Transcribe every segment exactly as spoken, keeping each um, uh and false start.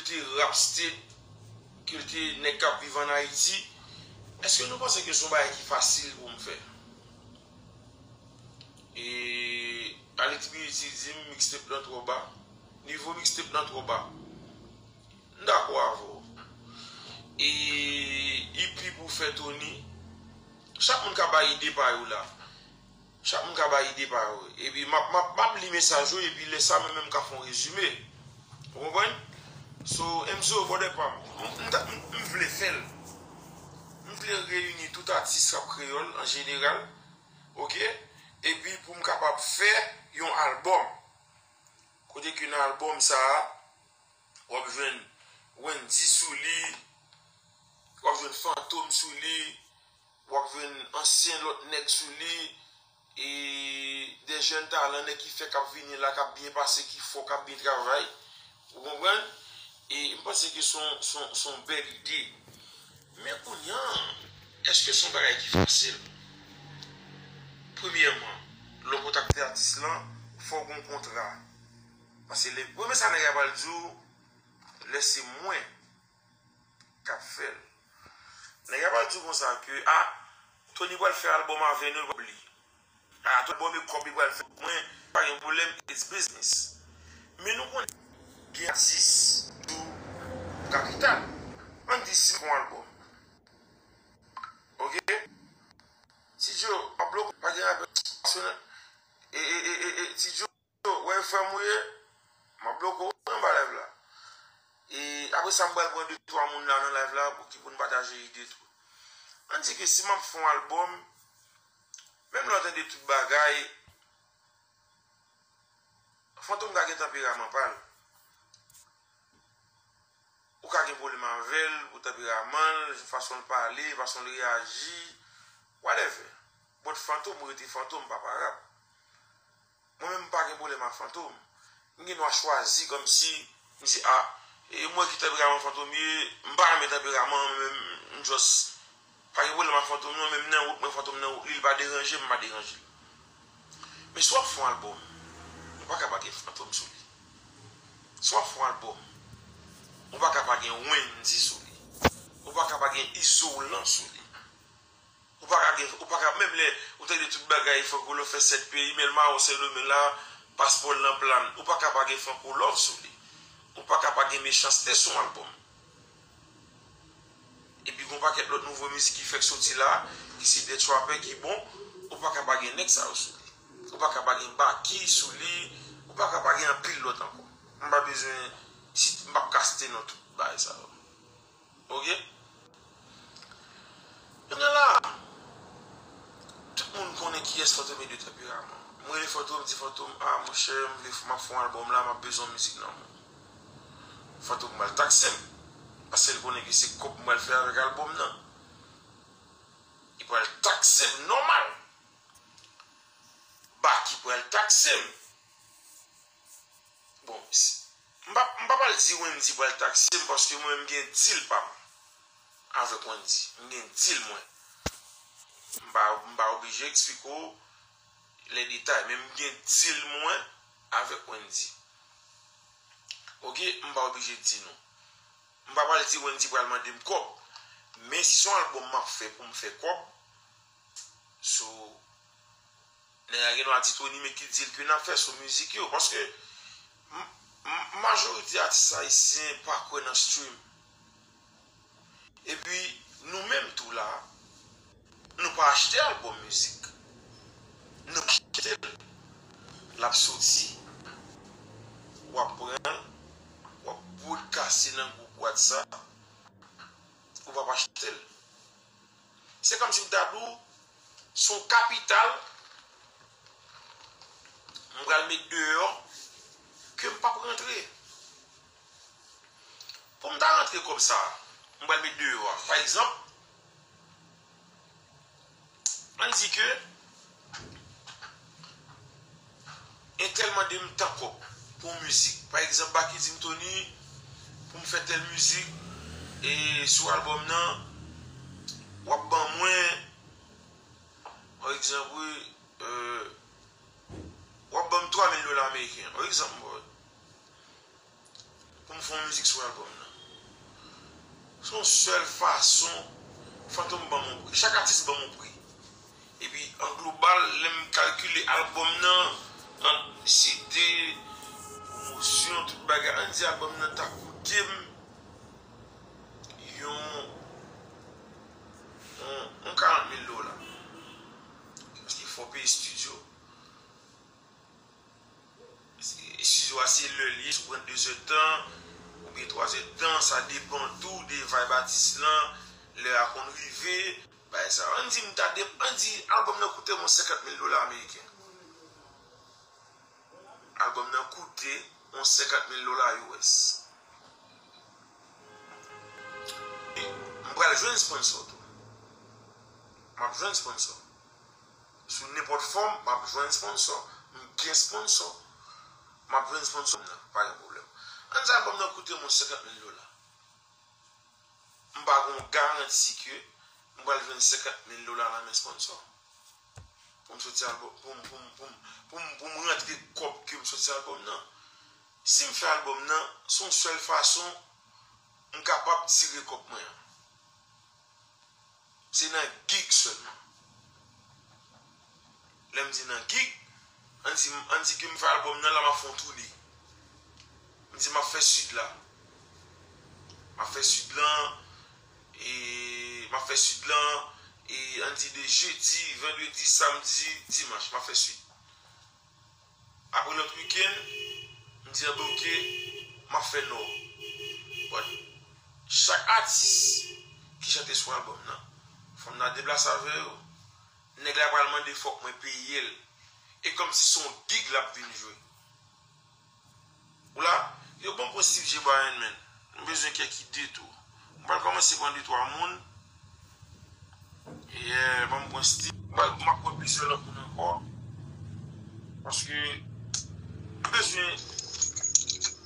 te rap state, ke l te nèg k ap viv ann Ayiti, èske nou panse ke se yon bagay ki fasil pou m fè? E Alex Beauty di m mixtape lan twò ba. Nivo mixtape lan twò ba. M dakò avè w. E ipi pou fè Tony. Chak moun ka bay ide pa yo la. Chak moun ka bay ide pa yo. Epi m ap, m ap, m ap li mesaj yo, epi lè sa mwen menm m ka fè yon rezime. Ou konprann? So, M C O, brother pa m, m, m, ta- m, m vle fè l. M vle reyini tout atis rap kreyòl an jeneral, oke? Epi pou m kapab fè yon albòm. Kote ke nan albòm sa a, w ap jwenn Wendy sou li, w ap jwenn Fantom sou li, w ap jwenn ansyen lòt nèg sou li, e de jèn talan, nèg ki fèk ap vini la, k ap byen pase, ki fò, k ap byen travay. Ou konprann? E m panse ke se yon, se yon, se yon bèl ide. Men kounye a, èske se yon bagay ki fasil? Premyèman, lè w kontakte atis lan, fò w gen yon kontra. Paske lè, premye sa nèg la pral di w, lè se mwen k ap fè l. Nèg la pral di w konsa ke, a, Tony pral fè albòm avè nou, l p ap li. A, Tony albòm e kòb li pral fè pou mwen, pa gen pwoblèm, it's business. Men nou konnen, gen atis sou kapital. Ann di si m fè yon albòm. Oke? Ti Djo, m ap bloke w, pa gen rapè. E, e, e, e, e, Ti Djo, wè frè m ou ye, m ap bloke w anba live la. E apre sa, m pral pran de twa moun la nan live la pou ki pou n pataje ide tou. Ann di ke si m ap fè yon albòm, menm lè w tande tout bagay, Fantom ka gen tanperaman pa l. Ou ka gen pwoblèm avè l pou tanperaman l, fason l pale, fason l reyaji, whatever. But Fantom rete Fantom, papa rap. Mwen menm, m pa gen pwoblèm ak Fantom. M gen dwa chwazi kòmsi, m di, a, e mwen ki tanperaman Fantom ye, m pa renmen tanperaman an, men m just pa gen pwoblèm ak Fantom non, men m nan wout mwen, Fantom nan wout li, li pa deranje m, m pa deranje l. Men si w ap fè yon albòm, ou pa ka pa gen Fantom sou li. Si w ap fè yon albòm, ou pa ka pa gen Wendy sou li. Ou pa ka pa gen Izolan sou li. Ou pa ka gen, ou pa ka, menm lè ou tande tout bagay, Franco Love fè sèt peyi, men l mawon Sendomeng la, paspò l nan Plàn. Ou pa ka pa gen Franco Love sou li. Ou pa ka pa gen Mechanste sou yon albòm. Epi gon pakèt lòt nouvo mizik ki fèk soti la, ki se de trapè ki bon, ou pa ka pa gen nèg sa yo sou li. Ou pa ka pa gen Baky sou li, ou pa ka pa gen anpil lòt ankò. M pa bezwen, si, m p ap ka site non tout bagay sa yo. Oke? Kounye a la, tout moun konnen kiyès Fantom ye de tanperaman. M rele Fantom, m di Fantom, a, monchè, m vle, m ap fè yon albòm la, m ap bezwen yon mizik nan men w. Fantom pral takse m. Paske l konnen ke se kòb m pral fè avèk albòm nan. Li pral takse m nòmal. Baky pral takse m. Bon, s- m pa, m pa pral di Wendy pral takse m paske mwen menm m gen deal pa m avèk Wendy. M gen deal mwen. M pa, m pa oblije eksplike w lè detay, men m gen deal mwen avèk Wendy. Oke, m pa oblije di nou. M pa pral di Wendy pral mande m kòb. Men si se yon albòm m ap fè pou m fè kòb, so, nèg la gen dwa di Tony, men ki deal ke n ap fè sou mizik yo? Paske m- m- majorite atis ayisyen pa kwè nan stream. Epi, nou menm tou la, nou pa achte albòm mizik. Nou achte l. L ap soti, w ap pran l, w ap broadcast nan gwoup WhatsApp, ou p ap achte l. Se kòmsi m ta di w, se yon kapital m pral met deyò ke m p ap rantre. Pou m ta rantre kòb sa a, m pral met deyò a. Pa egzanp, ann di ke entèl mande m tan kòb pou yon mizik. Pa egzanp, Baky di m, Tony, pou m fè tèl mizik, e sou albòm nan, w ap ban mwen, pa egzanp, wi, euh, w ap ban m twa mil dola ameriken. Pa egzanp, m ba w. pou m fè yon mizik sou albòm nan. Se yon sèl fason Fantom ban m yon pri. Chak atis ban m yon pri. Epi, an global, lè m kalkile albòm nan, ant C D, pwomosyon, tout bagay, ann di albòm nan ta koute m yon, yon, yon karant mil dola. Paske fò w peye estidyo. Estidyo a, se lè l ye, si w pran dezèdtan oubyen twazèdtan, sa depann tou de vibe atis lan, lè a konn rive, bagay sa yo. Ann di m ta de, ann di albòm nan koute m yon senkant mil dola ameriken. Albòm nan koute yon senkant mil dola U S. E m pral jwenn sponsò tou. M ap jwenn sponsò. Sou nenpòt fòm, m ap jwenn sponsò. M gen sponsò. M ap jwenn sponsò m nan, pa gen pwoblèm. Ann di albòm nan koute m yon senkant mil dola. M pa gen yon garanti ke m pral jwenn senkant mil dola nan men sponsò. Pou m soti albòm, pou m, pou m, pou m, pou m, pou m rantre kòb ke m soti albòm nan. Si m fè albòm nan, se yon sèl fason m kapab tire kòb mwen an. Se nan gig sèlman. Lè m di nan gig, ann di, ann di ke m fè albòm nan la, m ap fè yon toune. M di m ap fè Sid la. M ap fè Sid lan, e m ap fè Sid lan, e ann di de jedi, vandredi, samdi, dimanch, m ap fè Sid. Apre lòt wikenn, m di, "Anben, oke, m ap fè Nò." But, chak atis ki chante sou albòm nan, fò m nan deplase avè yo. Nèg la pral mande fòk mwen peye l. E kòmsi se yon gig l ap vin jwe. Ou la, yo ban m pran Steve J Bryan, man. M bezwen kèk ide tou. M pral kòmanse pran de twa moun. Yeah, ban m pran Steve. M pral, m ap pran plizyè lòt moun ankò. Paske m bezwen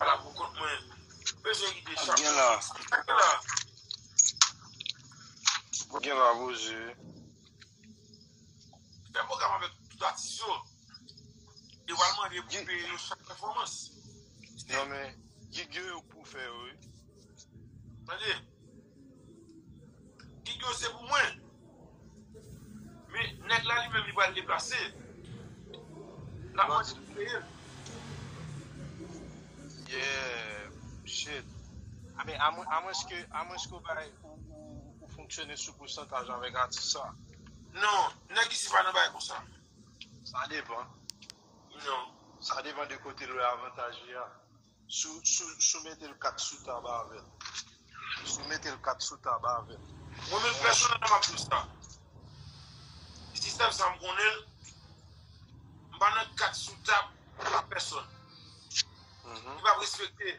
ala pou kont mwen. M bezwen ide chak moun. Gen la. Gen la. Gen la, boze. Fè pwogram avèk tout atis yo. Yo pral mande pou peye yo chak pèfòmans. Non, men, gig yo, yo pou fè yo, wi. Tande. Gig yo se pou mwen. Men, nèg la li menm li pral deplase. L ap mande pou peye l. Yeah, shit. A, men, amwen, amwenske, amwenske w bay, ou, ou, ou fonksyone sou pousantaj avèk atis sa. Non, nèg isi pa nan bagay konsa. Sa depann. Non. Sa depann de kote l wè avantaj li a. Si w, si w, si w mete l kat sou tab avè l. Si w mete l kat sou tab avè l. Mwen menm pèsonèlman, m ap di w sa. Sistèm sa, m konnen l. M pa nan kat sou tab ak pèsonn. Mhm. Li p ap respekte.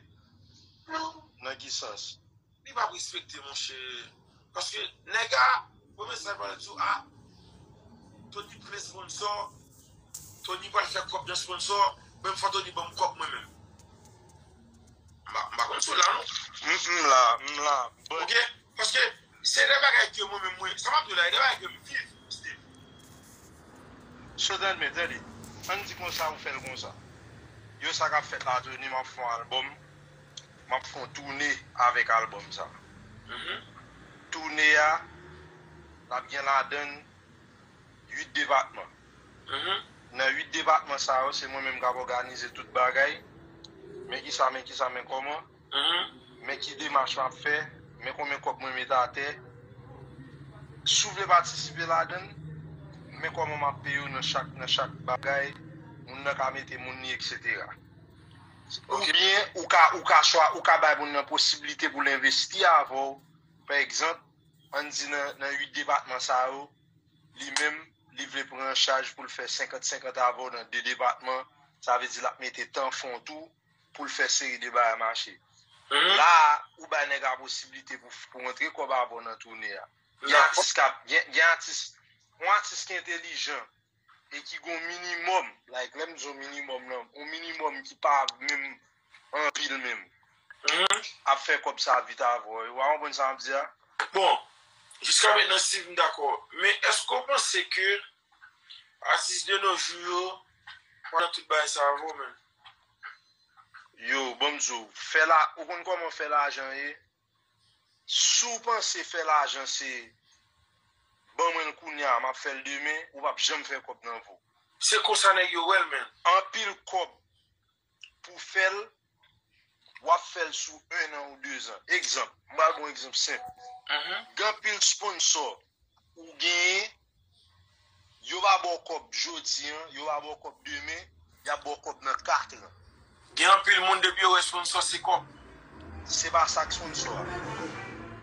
Nan ki sans? Li p ap respekte, monchè. Paske nèg a, premye sa l pral di w, a, Tony plen sponsò, Tony pral fè kòb nan sponsò, men fò Tony ban m kòb mwen menm. M pa, m pa konn si w la, non. M, m la, m la. But... Ok? Paske se de bagay ke mwen menm, mwen, sa m ap di w la, e de bagay ke m viv, Steve. So, tande, tande. Ann di konsa, ou fè l konsa. Yo, sa k ap fèt la, Tony, m ap fè yon albòm. M ap fè yon toune avèk albòm sa. Mhm. Toune a, l ap gen ladann uit depatman. Mhm. Nan uit depatman sa yo, se mwen menm k ap òganize tout bagay. Men kisa, men kisa, men kòman. Mhm. Men ki demach m ap fè, men konbyen kòb mwen mete atè. Si w vle patisipe ladann, men kòman m ap peye w nan chak, nan chak bagay, moun nan ka mete moun li, etsetera. Ok. Oubyen, ou ka, ou ka chwa, ou ka bay moun nan posiblite pou l envesti avè w. Pa egzanp, ann di nan, nan uit depatman sa yo, li menm, li vle pran an chaj pou l fè senkant senkant avè w nan de depatman, sa vle di l ap mete tan, fon tou, pou l fè seri de bagay mache. Mhm. La a, ou bay nèg la posiblite pou, pou rantre kòb avè w nan toune a. Gen... Dakò. Atis k ap, gen, gen atis, yon atis ki entelijan e ki gon minimòm, like, lè m di yon minimòm nan, yon minimòm ki pa menm anpil menm, mhm, ap fè kòb sa vit avè w. Ou pa konprann sa m ap di a? Bon, jiska mentnan, Steve, m dakò. Men èske w panse ke atis de nos jours yo pral nan tout bagay sa avè w menm? Yo, bon m di w, fè la, ou konn kòman fè lajan ye? Si w panse fè lajan se ban mwen l kounye a, m ap fè l demen, ou p ap janm fè kòb nan vi w. Se konsa nèg yo wè l, men. Anpil kòb pou fè l, w ap fè l sou en an ou dezan. Egzanp, m pral ba w egzanp senp. Gen anpil sponsò ou genyen, yo pa ba w kòb jodi an, yo pa ba w kòb demen, y ap ba w kòb nan katran. Gen anpil moun depi yo wè sponsò se kòb. Se pa sa k sponsò a.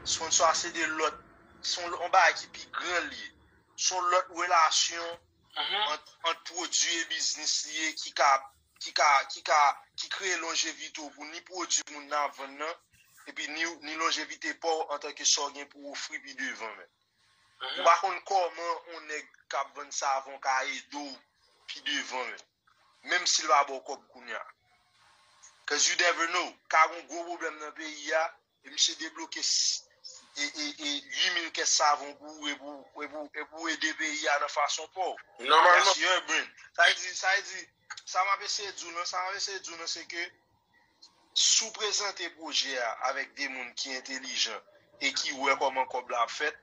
Sponsò a se de lòt, se yon, yon bagay ki pi gran li ye. Se yon lòt relasyon ant, ant pwodui e biznis li ye ki ka, ki ka, ki ka, ki kreye lonjevite w pou ni pwodui moun nan ap vann nan, epi ni, ni lonjevite pa w antanke sa w gen pou w ofri pi devan menm. Ou pa konn kòman yon nèg k ap vann savon ka ede w pi devan menm. Menm si l pa ba w kòb kounye a. Cause you never know. Ka gen yon gwo pwoblèm nan peyi a, e misye debloke s- e, e, e uit mil kès savon pou ou e pou, e pou, e pou ede peyi a nan fason pa w. Nòmalman. That's your brain. Sa vle di, sa vle di, sa m ap eseye di w lan, sa m ap eseye di w lan, se ke si w prezante pwojè a avèk de moun ki entelijan e ki wè kòman kòb la ap fèt,